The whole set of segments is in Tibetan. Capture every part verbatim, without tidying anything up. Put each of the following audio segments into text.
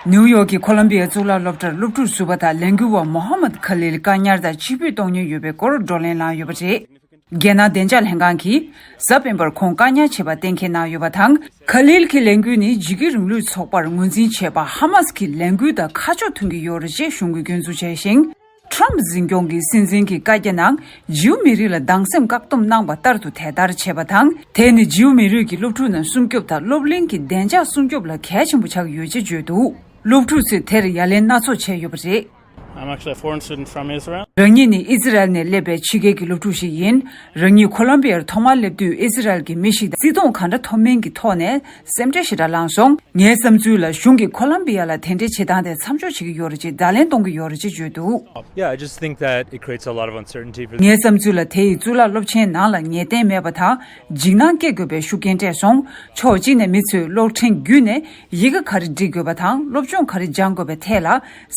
ནིའུ་ཡོག་གི་ཁོ་ལམ་བི་ཡ་གཙུག་ལག་སློབ་གྲྭར་སློབ་ཕྲུག་ཟུར་པ་དང་ལས་འགུལ་བ་མོ་ཧ་མད་ཁ་ལིལ་བཀག་ཉར་དང་ཕྱིར་འབུད་གཏོང་མྱོང་ཡོད་པའི་སྐོར་བགྲོ་གླེང་གནང་ཡོད་པ་རེད། རྒྱལ་ནང་བདེ་འཇགས་ལྷན་ཁང་གིས་གཟའ་སྤེན་པར་ཁོང་བཀག་ཉར་བྱས་པ་གཏན་འཁེལ་གནང་ཡོད་པ་དང་། ཁ་ལིལ་གྱི་ལས་འགུལ་ནི་འཇིགས་སྐུལ་རིང་ལུགས་ཚོགས་པར་ངོས་འཛིན་བྱས་པ་ཧ་མཱས་ཀྱི་ལས་འགུལ་དང་ཁ་ཕྱོགས་མཐུན་གྱི་ཡོད་རེད་ཅེས་གཞུང་གིས་སྐྱོན་འཛུགས་བྱས་ཤིང་། ཁྲམ་འཛིན་སྐྱོང་གི་སྲིད་འཛིན་གྱི་བཀའ་རྒྱ་ནང་ཇིའུ་མི་རིགས་ལ་སྡང་སེམས་བཀག་སྡོམ་གནང་པ་ལྟར་དུ་དེ་ལྟར་བྱས་པ་དང་། དེ་ནི་ཇིའུ་མི་རིགས་ཀྱི་སློབ་ཕྲུག་རྣམས་སྲུང་སྐྱོབ་དང་སློབ་གླིང་གི་བདེ་འཇགས་སྲུང་སྐྱོབ་ལ་གལ་ཆེན་པོ་ཆགས་ཡོད་ཅེས་བརྗོད་འདུག་སློབ་ཕྲུག་ཚོས་དེར་ཡ་ལན་སྣ་ཚོགས་བྱས་ཡོད་པ་རེད། I'm actually a foreign student from Israel. རང་ཉིད་ནི་ཨི་ཛི་རལ་ནས་སླེབས་པའི་ཕྱི་རྒྱལ་གྱི་སློབ་ཕྲུག་ཞིག་ཡིན། རང་ཉིད་ཁོ་ལོམ་བི་ཡར་ཐོག་མར་སླེབས་དུས་ཨི་ཛི་རལ་གྱི་མི་ཞིག་དང་བརྩི་མཐོང་ག་འདྲ་ཐོབ་མིན་གྱི་ཐོག་ནས་སེམས་ཁྲལ་ཞེ་དྲག་ལངས་སོང་། ངའི་བསམ་ཚུལ་ལ་གཞུང་གིས་ཁོ་ལོམ་བི་ཡ་ལ་དེ་འདྲའི་བྱེད་སྟངས་དེ་མཚམས་འཇོག་བྱེད་ཀྱི་ཡོད་རེད་ཅེས་བརྡ་ལན་གཏོང་གི་ཡོད་རེད་ཅེས་བརྗོད་འདུག Yeah, I just think that it creates a lot of uncertainty for ངའི་བསམ་ཚུལ་ལ་དེ་ཡིས་གཙུག་ལག་སློབ་ཆེན་ནང་ལ་ངེས་གཏན་མེད་པ་དང་འཇིགས་སྣང་སྐྱེ་དགོས་པའི་ཤུགས་རྐྱེན་སྤྲད་སོང་། ཕྱོགས་གཅིག་ནས་མི་ཚོས་གློག་འཕྲིན་བརྒྱུད་ནས་ཡི་གེ་ག་རེ་འབྲི་དགོས་པ་དང་སློབ་སྦྱོང་ག་རེ་སྦྱང་དགོས་པའི་ཐད་ལ་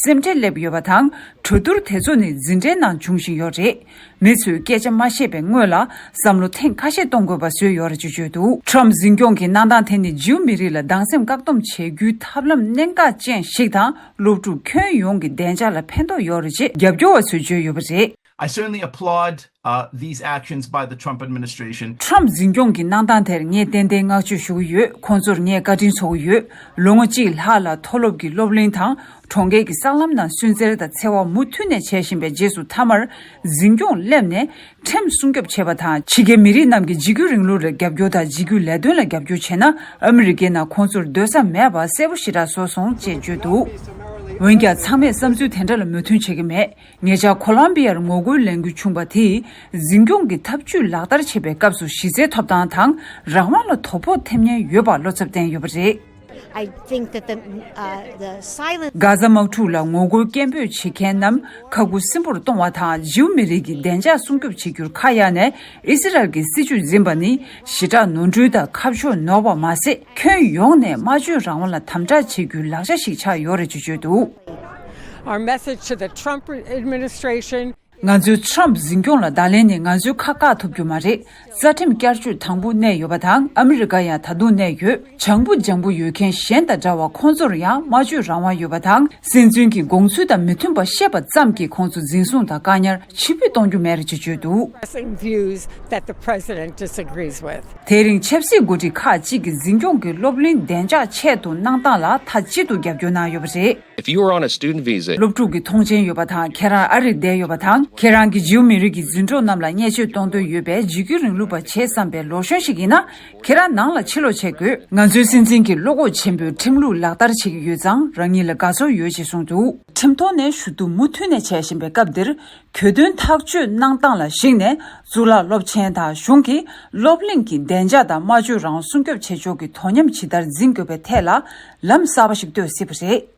སེམས་ཁྲལ་སླེབས་ཡོད་པ་དང་། གྲོས་བསྡུར་དེ་ཚོ་ནི་འཛིན་གྲྭའི་ནང་འབྱུང་བཞིན་ཡོད་རེད། མི་ཚོས་སྐད་ཆ་མ་བཤད་པའི་སྔོན་ལ་བསམ་བློ་ཐེངས་ཁ་ཤས་གཏོང་དགོས་པ་བཟོས་ཡོད་རེད་ཅེས་བརྗོད་འདུག་ཁྲམ་འཛིན་སྐྱོང་གི་གནང་སྟངས་དེ་ནི་ཇིའུ་མི་རིགས་ལ་སྡང་སེམས་བཀག་སྡོམ་བྱེད་རྒྱུའི་ཐབས་ལམ་གནད་འགག་ཅན་ཞིག་དང་སློབ་ཕྲུག་ཁྱོན་ཡོངས་ཀྱི་བདེ་འཇགས་ལ་ཕན་ཐོགས་ཡོད་རེད་ཅེས་རྒྱབ་སྐྱོར་བ་ཚོས་བརྗོད་ཡོད་པ་རེད། I certainly applaud, uh, these actions by the Trump administration. ཁྲམ་འཛིན་སྐྱོང་གི་གནང་སྟངས་དེར་ངས་ཏན་ཏན་བསྔགས་བརྗོད་ཞུ་གི་ཡོད། ཁོང་ཚོར་ངས་བཀའ་དྲིན་ཚོར་གི་ཡོད། ལོ་ངོ་གཅིག་ལྷག་ལ་མཐོ་སློབ་ཀྱི་སློབ་གླིང་དང་གྲོང་ཁྱེར་གྱི་སྲང་ལམ་ནང་སུན་གཙེར་དང་འཚེ་བ་མུ་མཐུད་ནས་བྱས་བཞིན་པའི་རྗེས་སུ་མཐའ་མར་འཛིན་སྐྱོང་སླེབས་ནས་ཁྲིམས་སྲུང་སྐྱོབ་བྱས་པ་དང་། ཕྱི་རྒྱལ་མི་རིགས་རྣམས་ཀྱི་འཇིགས་སྐུལ་རིང་ལུགས་ལ་རྒྱབ་སྐྱོར་དང་འཇིགས་སྐུལ་ལས་དོན་ལ་རྒྱབ་སྐྱོར་བྱས་ན་ཨ་མི་རི་ཀའི་ནང་ཁོང་ཚོར་སྡོད་ས་མེད་པ་གསལ་པོ་ཞེ་དྲག་བཟོ་སོང་ཅེས་བརྗོད་འདུག་འོན་ཀྱང་ཚང་མས་བསམ་ཚུལ་དེ་འདྲ་ལ་མོས་མཐུན་བྱེད་ཀྱི་མེད། ཉེ་ཆར་ཁོ་ལོམ་བི་ཡར་ངོ་རྒོལ་ལས་འགུལ་བྱུང་བ་དེས་འཛིན་སྐྱོང་གི་ཐབས་ཇུས་ལག་བསྟར་བྱེད་པའི་སྐབས་སུ་གཞི་རྩའི་ཐོབ་ཐང་དང་རང་དབང་ལ་དོ་ཕོག་ཐེབས་ཉེན་ཡོད་པར་བློ་འཚབ་བསྟན་ཡོད་པ་རེད། I think that the, uh, the silence གྷ་ཟ་དམག་འཁྲུག་ལ་ངོ་རྒོལ་སྐད་འབོད་བྱེད་མཁན་རྣམས་ཁ་ཁུ་སིམ་པོར་གཏོང་བ་དང་ཇིའུ་མི་རིགས་ཀྱི་བདེ་འཇགས་སྲུང་སྐྱོབ་བྱེད་རྒྱུར་ཁ་གཡར་ནས་ཨི་སི་རལ་གྱི་སྲིད་བྱུས་འཛིན་པ་ནི་ཞེ་དྲག་ནོར་འཁྲུལ་དང་ཁ་ཕྱོགས་ནོར་བ་མ་ཟད། ཁྱོན་ཡོངས་ནས་སྨྲ་བརྗོད་རང་དབང་ལ་དམ་དྲག་བྱེད་རྒྱུའི་ལག་ཆ་ཞིག་ཆགས་ཡོད་རེད་ཅེས་བརྗོད་འདུག Our message to the Trump administration. ང་ཚོའི་ཁྲམ་འཛིན་སྐྱོང་ལ་བརྡ་ལན་ནི་ང་ཚོའི་ཁ་བཀག་ཐུབ་རྒྱུ་མ་རེད། རྩ་ཁྲིམས་བསྐྱར་བཅོས་དང་པོ་གནས་ཡོད་པ་དང་ཨ་མི་རི་ཀ་ཡང་ད་དུང་གནས་ཡོད། བྱང་བུ་ལྗང་བུ་ཡོད་མཁན་གཞན་དང་འདྲ་བར་ཁོང་ཚོར་ཡང་སྨྲ་བརྗོད་རང་དབང་ཡོད་པ་དང་སྲིད་འཛིན་གྱི་དགོངས་ཚུལ་དང་མི་མཐུན་པ་བཤད་པ་ཙམ་གྱིས་ཁོང་ཚོ་འཛིན་བཟུང་དང་བཀག་ཉར་ཕྱིར་འབུད་གཏོང་རྒྱུ་མེད་རེད་ཅེས་བརྗོད་འདུག Expressing views that the president disagrees with. དེ་རིང་ཆབ་སྲིད་འགོ་ཁྲིད་ཁག་ཅིག་གིས་འཛིན་སྐྱོང་གི་སློབ་གླིང་བདེ་འཇགས་ཆེད་དུ་གནང་སྟངས་ལ་མཐའ་གཅིག་ཏུ་རྒྱབ་སྐྱོར་གནང་ཡོད་པ་རེད། If you were on a student visa, སློབ་ཕྲུག་གི་ཐོངས་མཆན་ཡོད་པ་དང་ཁྱེད་རང་ཨ་རིར་བསྡད་ཡོད་པ་དང་ཁྱེད་རང་གིས་ཇིའུ་མི་རིགས་ཀྱི་འཛིན་གྲོགས་རྣམས་ལ་བརྙས་བཅོས་གཏོང་འདོད་ཡོད་པའི་འཇིགས་སྐུལ་རིང་ལུགས་པ་བྱེད་བསམ་པའི་ལོ་གཞོན་ཞིག་ཡིན་ན་ཁྱེད་རང་ནང་ལ་ཕྱིར་ལོག་བྱེད་དགོས། ང་ཚོའི་སྲིད་འཛིན་གྱིས་བློ་ཁོག་ཆེན་པོས་ཁྲིམས་ལུགས་ལག་བསྟར་བྱེད་ཀྱི་ཡོད་ཙང་རང་ཉིད་ལ་དགའ་ཚོར་ཡོད་ཅེས་གསུངས་འདུག་ཁྲིམས་ཐོག་ནས་ཞུ་གཏུག་མུ་མཐུད་ནས་བྱེད་བཞིན་པའི་སྐབས་འདིར་གྱོད་དོན་ཐག་གཅོད་གནང་སྟངས་ལ་གཞིགས་ནས་གཙུག་ལག་སློབ་ཆེན་དང་གཞུང་གིས་སློབ་གླིང་གི་བདེ་འཇགས་དང་སྨྲ་བརྗོད་རང་དབང་སྲུང་སྐྱོབ་བྱེད་ཕྱོགས་ཀྱི་དོ་མཉམ་ཇི་ལྟར་འཛིན་དགོས་པའི་ཐད་ལ་ལམ་གསར་པ་ཞིག་གཏོད་སྲིད་པ་རེད།